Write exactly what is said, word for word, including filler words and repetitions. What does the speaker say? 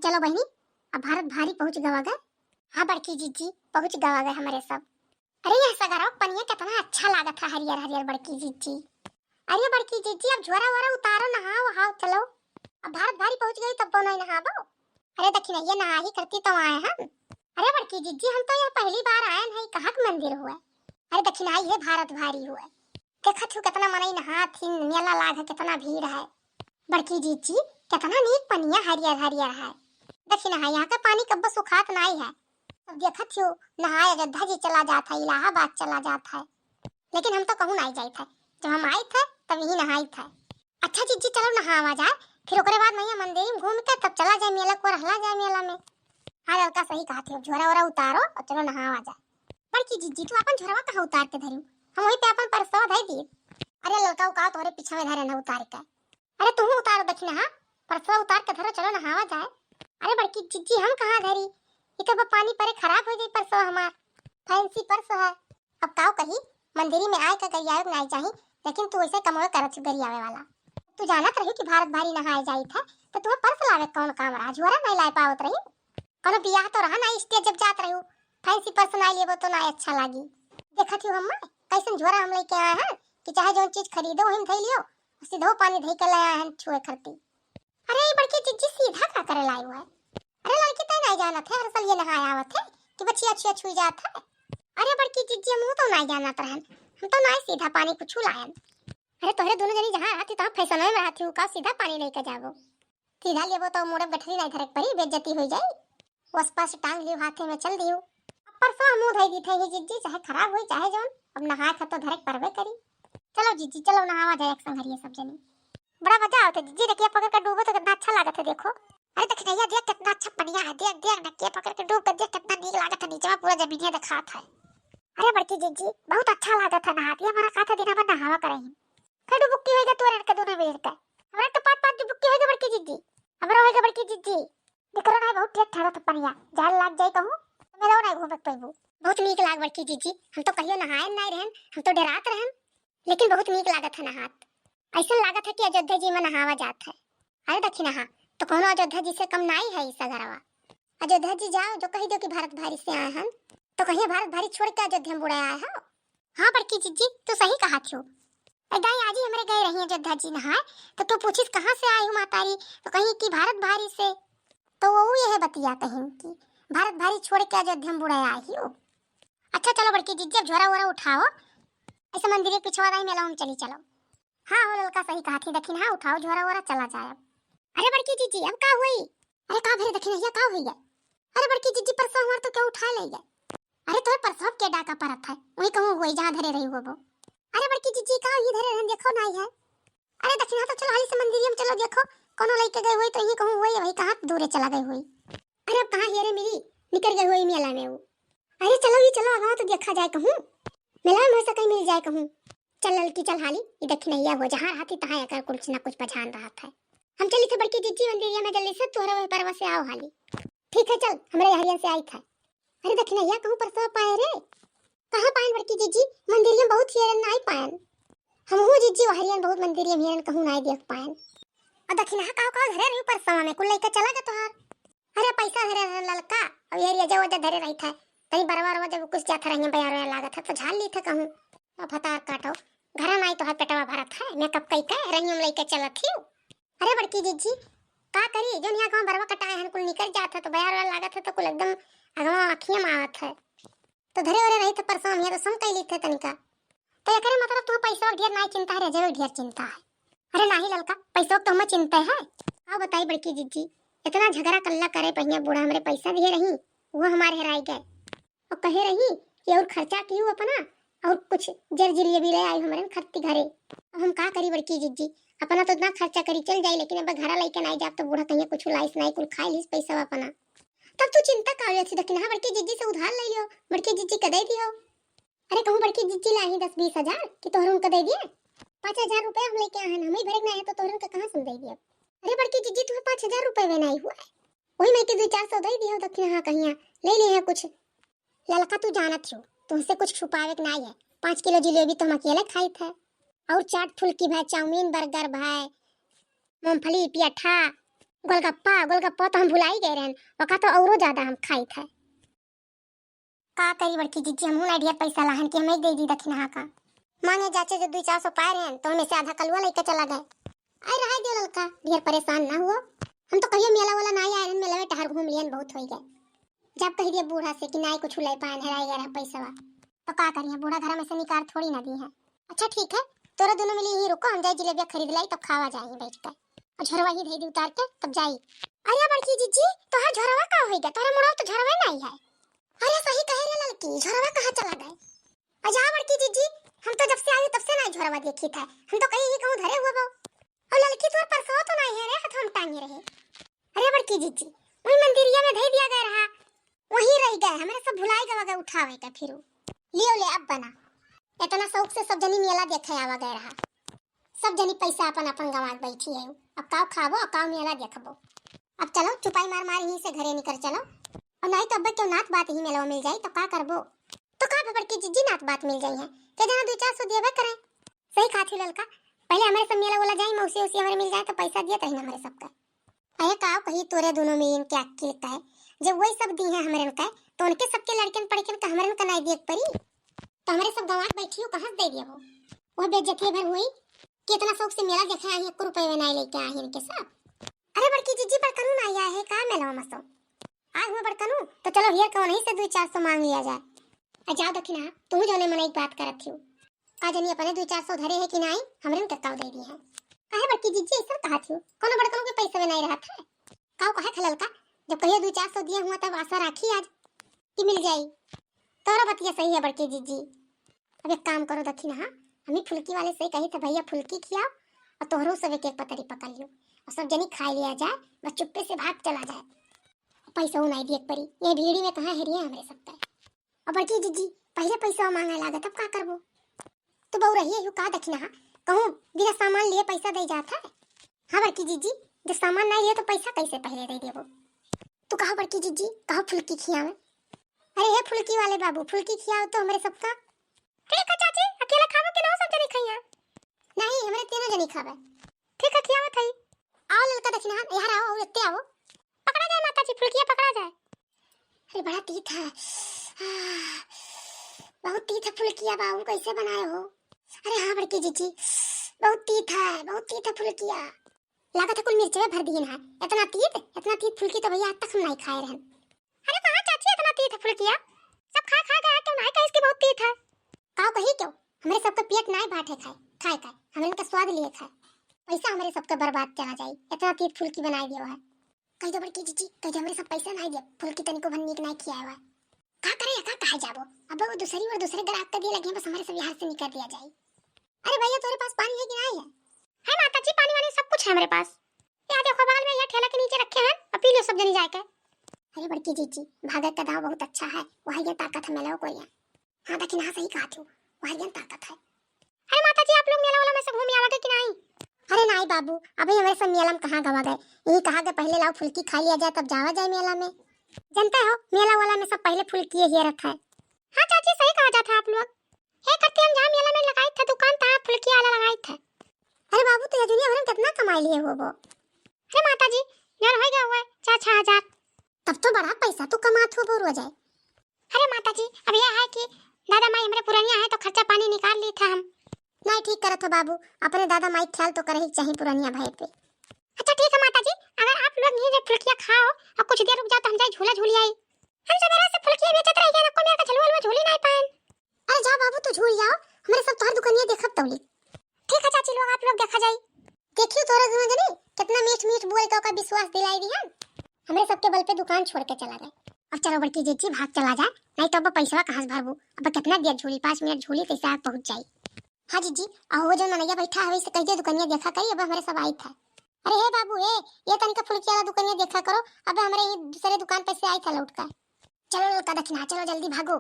चलो बहिनी, अब भारत भारी पहुँच गवा गए। हाँ बड़की जिज्जी, पहुँच गवा गए हमरे सब। अरे यह सगरो पनिया कितना अच्छा लागत है, हरियर हरियर बड़की जिज्जी। अरे बड़की जिज्जी, अब झोरा वोरा उतारो, नहाओ हाओ, चलो। अब भारत भारी पहुँच गई तब नहीं नहाबो? अरे दखिनहिया नहा ही करती तो आए हम। अरे बड़की जिज्जी, हम तो यह पहली बार आए हैं, कहाँ के मंदिर हुए? अरे दखिनहा ये भारत भारी हुए। देखत हूँ कितना मनई नहात ही, मेला लाग है, कितना भीड़ है। बड़की जिज्जी, कितना नीक पनिया हरियर हरियर है। दखिनहा यहाँ का पानी कब्बो सुखात नाई है। अब देखत हूँ नहाए अयोध्या जी चला जात है, इलाहाबाद चला जात है। लेकिन हम तो कहूँ नाई जाइत है, जब हम आइत है तब यही नहाइत है। अच्छा जिज्जी, चलो नहावा जाए, फिर ओकरे बाद मैया मंदिर में घूम के तब चला जाए मेला को, रहला जाए मेला में। हाँ ललका सही कहा थी, अब झोरा ओरा उतारो और चलो नहावा जाए। बड़की जिज्जी, तू अपन झोरवा कहाँ उतार के धरी? हम वहीं पे अपन परसवा धई दी। अरे ललका, उकाओ तोहरे पीछे में धरे न उतार के। अरे तू उतार दखिनहा, परसवा उतार के धरो, चलो नहावा जाए। अरे बड़की जिज्जी, हम कहाँ धरी? ई तो बा पानी परे खराब हो जाई परसवा हमार। फैंसी पर्स है। अब काव कही, मंदिरी में आए का गरियावे के नाई चाही, लेकिन तू ऐसे कमवे करत छु गरियावे वाला। तू जानत रही कि भारत भारी नहाए जाइत है, तो तू पर्स लावे कौन काम रहा, झोरा नहीं लाए पावत रही। कोनो बियाह तो रहा ना, स्टेज जब जात रही, फैंसी पर्स नहीं लेबो तो ना अच्छा लागी। देखत ही हम कैसन झोरा हम लेके आए हैं कि चाहे जौन चीज खरीदो वही में धई लियो, सीधो पानी धई के ले आए हैं छुए खरती। अरे ई बड़की जिज्जी सीधा का करे लाई हुआ है? अरे लड़की तय नहीं जानत है, हर साल ये नहाए आवत है कि बछिया छिया छुई जात है। अरे बड़की जिज्जी हम तो नहीं जानत रहन, हम तो नहीं सीधा पानी कुछ लायन। अरे तोहरे दोनों जनी जहाँ रहती तहाँ फैशन में रहती हूँ का सीधा पानी लेके जाबो? सीधा लेबो तो मुड़े गठरी नहीं धरक परी, बेइज्जती हो जाई। वस पास टांग लियो हाथे में चल दियो। अब परसों मुंह धई दी थे ही जिज्जी, चाहे खराब हुई चाहे जौन, अब नहाए खा तो धरक परबे करी। चलो जिज्जी चलो नहावा जाए एक संग हरिये सब जनी। बड़ा मजा आवत है जिज्जी, नकिया पकड़ के डूबो तो कितना अच्छा लागत है देखो। अरे दखिनैया देख कितना अच्छा पनिया है, देख देख नकिया पकड़ के डूब के देख कितना नीक लागत है, नीचे में पूरा जमीनिया दिखात है। अरे बड़की जिज्जी बहुत अच्छा लागत है नहात, ये हमारा का था दिन भर नहावा करही। फिर डुबुक्की होइगा तोरे के दोनों बेर के। हमरा के पाँच पाँच डुबुक्की होइगा बड़की जिज्जी। हमरा होइगा बड़की जिज्जी। निकरो ना बहुत ठेठ ठहरत पनिया। जाल लाग जाई कहूँ, तो मेरा नहीं घूमत पैबू। बहुत नीक लाग बड़की जिज्जी, हम तो कहियो नहाए नहीं रहन, हम तो डरात रहन, लेकिन बहुत नीक लागत है नहात। ऐसा लागत है कि अयोध्या जी में नहावा जात है। अरे दखिनहा, तो कोनो अयोध्या जी से कम नाई है ई सगरवा। अयोध्या जी जाओ, जो कही दो कि भारत भारी से आए हन, तो कहिए भारत भारी छोड़ के अयोध्या में बुड़े आए हो। हाँ बड़की जिज्जी, तू सही कहा थियो। ए दाई, आज ही हमरे गए रही अयोध्या जी नहाए, तो तू पूछिस कहाँ से आई हूँ मातारी, तो कही कि भारत भारी से। तो वो यह बतिया कहिन कि भारत भारी छोड़ के अयोध्या में बुड़े आई हो। अच्छा चलो बड़की जिज्जी, अब झोरा वोरा उठाओ, ऐसे मंदिर के पिछवा दाई मेला में चली चलो। हाँ हो ललका सही कहा थी दखिनहा, उठाओ झोरा वोरा चला जाए अब। अरे बड़की जिज्जी अब का हुई? अरे का भरे दखिनहिया का हुई गए? अरे बड़की जिज्जी परसों हमार तो क्यों उठा ले गए? अरे तोर परसों के डाका परत है, वही कहूँ हुई जहाँ धरे रही हो वो। अरे बड़की जिज्जी का ही धरे रहन देखो नाई है। अरे दखिनहा तो चलो हाली से मंदिर में चलो देखो, कोनो लइके गए हुई तो यही कहूँ हुई वही कहाँ दूरे चला गए हुई। अरे अब कहाँ हेरे मिली, निकल गए हुई मेला में वो। अरे चलो ये चलो आगवा तो देखा जाए कहूँ, मेला में से कहीं मिल जाए कहूँ। चल ललकी चल हाली, ये दखिनैया हो जहाँ रहती तहाँ एकर कुछ ना कुछ बझान रहत है। हम चली थे बड़की जिज्जी मंदिरिया में जल्दी से, तोहरा वही परवा से आओ हाली। ठीक है चल, हमरे हरियन से आई था। अरे दखिनैया कहूँ परसवा पाए रे? कहाँ पायन बड़की जिज्जी, मंदिरिया में बहुत हेरन नाई पायन। हम हो जिज्जी वहरियन बहुत मंदिरिया में हेरन कहूँ नाई देख पायन। और दखिनहा काव काव धरे रही परसवा में, कुल लइका चला गए तोहार। अरे पैसा धरे रहन ललका, अब ये रिया जो वजह धरे रही था, तनी बरवा रवा जब कुछ जात रही बयार में लागत है तो झाल ली था कहूँ। अब भतार काटो, घर में आई तो है पेटवा भरत है, मेकअप कई के रही हम लइके चलत ही। अरे बड़की जिज्जी, का करी, जोन यहाँ गाँव बरवा कटाए हन कुल निकल जात है तो बयार वाला लागत है तो कुल एकदम अगवा अखियाँ में आवत है। तो धरे ओरे रही थे परसों हम तो सम कई ली थे तनिका। तो एकरे मतलब तू पैसा ढेर नाई चिंता है, रजवे ढेर चिंता है। अरे नाही ललका, पैसों तो हमें चिंता है। का बताई बड़की जिज्जी, इतना झगड़ा कल्ला करे पहिया बूढ़ा हमरे पैसा दिए रही, वो हमारे हेराई गए। और कहे रही कि और खर्चा कियो अपना, और कुछ जर जिलेबी ले आई हमरे खत्ती घरे। अब हम का करी बड़की जिज्जी, अपना तो इतना खर्चा करी चल जाई, लेकिन अब घरा लइके नाई जाब तो बूढ़ा कहिया कुछ लाइस नाई, कुल खाई लीस पैसा अपना। तब तू चिंता का लेत ही दखिनहा, बड़की जिज्जी से उधार ले लियो, बड़की जिज्जी के दे दियो। अरे कहूँ बड़की जिज्जी लाई दस बीस हजार कि तोहर उनका दे दिए। पाँच हजार रुपया हम लेके आए हैं, हम ही भरे के ना है तो तोहर उनका कहाँ से हम दे दिए? अरे बड़की जिज्जी तुम्हें पाँच हजार रुपये में नहीं हुआ है, वही में के दो चार सौ दे दिए हो दखिनहा कहिया, ले लिए हैं कुछ। ललका तू जानत हो, तुमसे कुछ छुपावे के नाई है। पाँच किलो जिलेबी तो हम अकेले खाई थे, और चाट फुल्की भाई, चाउमीन बर्गर भाई, मूंगफली पेठा, गोलगप्पा, गोलगप्पा तो हम भुलाई गए रहन, ओका तो औरो ज्यादा हम खाई थे। का करी बड़की जिज्जी, हमहू ना ढेर पैसा लाहन कि हमें दे दी दखिनहा का। मांगे जाचे जो दुई चार सौ पाए रहन, तो हमें से आधा कलुआ लेके चला गए। अरे रहे दियो ललका, ढेर परेशान ना हुओ। हम तो कहियो मेला वाला ना आए रहन, मेला में टहर घूम लियन, बहुत होई गए। जब कह दिया बूढ़ा से कि नाई कुछ ले पाए, हेराई गए रहा पैसवा। तो का करिए, बूढ़ा घर में से निकार थोड़ी ना दी है। अच्छा ठीक है, तोरा दोनों मिली यहीं रुको, हम जाए जिलेबिया खरीद लाई, तब खावा जाए बैठ के। और झोरवा ही धई दी उतार के, तब जाई। अरे बड़की जिज्जी, तोहार झोरवा का होई गया? तोहरे मुड़वा तो झोरवा नहीं है। अरे सही कहे रे ललकी, झोरवा कहाँ चला गए? और जा बड़की जिज्जी, हम तो जब से आई तब से नहीं झोरवा देखी था, हम तो कहीं ही कहूँ धरे हुए बो। और ललकी तोर परसवा तो नहीं है रे, हाथ हम टांगे रहे। अरे बड़की जिज्जी, वही मंदिरिया में धई दिया गया रहा, वहीं रह गए, हमारे सब भुलाई गवा गए उठावे के फिर। लियो ले अब बना, इतना शौक से सब जनी मेला देखे आवा गए रहा, सब जनी पैसा अपन अपन गंवा के बैठी है। अब काव खाबो, अब काव मेला देखबो। अब चलो चुपाई मार मार यहीं से घरे निकल चलो, और नहीं तो अब क्यों नात बात ही मेलवा मिल जाई तो का करबो? तो का बड़की जिज्जी नात बात मिल जाई है, के जना दो चार सौ देवे करे। सही कहा थी ललका, पहले हमारे सब मेला वाला जाई, मौसी उसी हमारे मिल जाए तो पैसा दिया तही ना हमारे सबका। अरे काव कही तोरे दोनों में इनके अक्किल का है, जब वही सब दी है हमरे का, तो उनके सबके लड़कन पड़कन का हमरे का नहीं दिए परी, तो हमारे सब गंवा के बैठी हो, कहाँ से दे दिया वो? वह बेइज्जती भर हुई कि इतना शौक से मेला देखे आई, एक रुपये में नहीं लेके आई इनके सब। अरे बड़की जिज्जी, बड़कनू ना आया है का मेलवा में सो? आए हुए बड़कनू, तो चलो हियर का वहीं से दो चार सौ मांग लिया जाए। आ जाओ दखिनहा, तुम जौने मन एक बात करत हो। का जनी अपने दो चार सौ धरे है कि नहीं, हमरे में कक्काऊ दे दी है। काहे बड़की जिज्जी ऐसा कहा थी? कोनो बड़कनू के पैसे में नहीं रहत है। काव कहे खलल का, जब कहियो दो चार सौ दिए हुआ तब आशा राखी आज कि मिल जाई। तोरा बतिया सही है बड़की जिज्जी। अब एक काम करो दखिनहा, हम ही फुलकी वाले से कही थे भैया फुलकी खियाओ और तोहरो सब एक एक पतरी पकड़ लियो और सब जनी खाई लिया जाए, बस चुप्पे से भाग चला जाए। पैसा नहीं दिए परी, ये भीड़ी में कहाँ हेरिए हमरे सब पे। और बड़की जिज्जी, पहले पैसा मांगे लागत, अब का करबो? तो बहू रही है, यू का दखिनहा, कहूँ बिना सामान लिए पैसा दे जात है? हाँ बड़की जिज्जी, जब सामान नहीं लिए तो पैसा कैसे पहले दे देबो? तू कहो बड़की जिज्जी, कहो फुलकी खियावे। अरे हे फुलकी वाले बाबू, फुलकी खियाओ तो हमरे सबका। ठीक है चाची, अकेला खाबो कि ना सब जनी खाइया? नहीं, हमरे तीनों जनी खाबे। ठीक है, खियावत हई। आओ ललका दखिनहा, यहाँ आओ, और इत्ते आओ। पकड़ा जाए माता जी, फुलकिया पकड़ा जाए। अरे बड़ा तीत है। आह, बहुत तीत है फुलकिया बाबू, कैसे बनाए हो? अरे हाँ बड़की जिज्जी, बहुत तीत है, बहुत तीत है फुलकिया। लागत है कुल मिर्चवे भर दिए है। इतना तीत, इतना तीत फुलकी तो भैया आज तक हम नहीं खाए रहन। अरे कहाँ चाची इतना तीत है फुलकिया? सब खा खा गया, क्यों नहीं कहे इसकी बहुत तीत है? काव कही क्यों? हमरे सबके पेट नहीं बांटे खाए, खाए खाए। हमरे का स्वाद लिए खाए। पैसा हमरे सबके बर्बाद चला जाई। इतना तीत फुलकी बनाई दियो है। कह दो बड़की जिज्जी, कह दो हमरे सब पैसा नहीं दिए। फुलकी तनिको भन नीक नहीं खियाए हुआ है। का करे, का कहा जाबो? अब वो दूसरी और दूसरे ग्राहक के दिए लगे हैं, बस हमारे सब यहाँ से निकाल दिया जाए। अरे भैया, तोरे पास पानी है कि नहीं है? है माता जी, पानी वानी सब कुछ है हमरे पास। या देखो, बगल में ये ठेला के नीचे रखे हैं, और पी लियो सब जनी जाके। अरे बड़की जिज्जी, भागत का दाव बहुत अच्छा है, वही ये ताकत है मेला कोई है। हाँ दखिनहा, सही कहा तू, वही ये ताकत है। अरे माता जी, आप लोग मेला वाला में से घूम आवा गए कि नहीं? अरे नहीं बाबू, अभी हमरे सब मेला में कहाँ गवा गए, यही कहा गए पहले लाओ फुलकी खा लिया जाए तब जावा जाए मेला में। जनता हो, मेला वाला में सब पहले फुलकी ये रखा है। हाँ चाची, सही कहा जाता है आप लोग। हे करती हम जहाँ मेला में लगाई था दुकान, तहाँ फुलकिया वाला लगाई था। अरे बाबू, तो यजुनिया भर में कितना कमाई लिए हो वो? अरे माता जी, जौन हो गया हुआ है चार छह हजार। तब तो बड़ा पैसा तू कमात हो बोर हो जाए। अरे माता जी, अब यह है कि दादा माई हमरे पुरनिया है तो खर्चा पानी निकाल ली था हम। नहीं ठीक करत हो बाबू, अपने दादा माई ख्याल तो करे ही चाहिए पुरनिया भाई पे। अच्छा ठीक है माता जी, अगर आप लोग यहीं जब फुलकिया खाओ और कुछ देर रुक जाओ तो हम जाए झूला झूली आई। हम सवेरा से फुलकिया बेचत रह गए, नको मेरे का झलवा हलवा झूली नहीं पाए। अरे जाओ बाबू, तू झूल जाओ, हमरे सब तोहर दुकानिया देखब तौली। ठीक है चाची लोग, आप लोग देखा जाई। देखियो तोरा दोनों जने कितना मीठ मीठ बोल के ओका विश्वास दिलाई दिहन। हमरे सबके बल पे दुकान छोड़ के चला गए। अब चलो बड़की जिज्जी, भाग चला जाए, नहीं तो अब पैसवा कहाँ से भरबू? अब कितना देर झूली, पाँच मिनट झूली तैसे आग पहुँच जाई। हाँ जिज्जी, और वो जो मनैया बैठा है वैसे कह दे दुकानिया देखा करी, अब हमरे सब आई था। अरे हे बाबू, ए, ये तनिका फुलकी वाला दुकानिया देखा करो, अब हमरे ये दूसरे दुकान पे से आई था लौट कर। चलो ललका दखिनहा, चलो जल्दी भागो।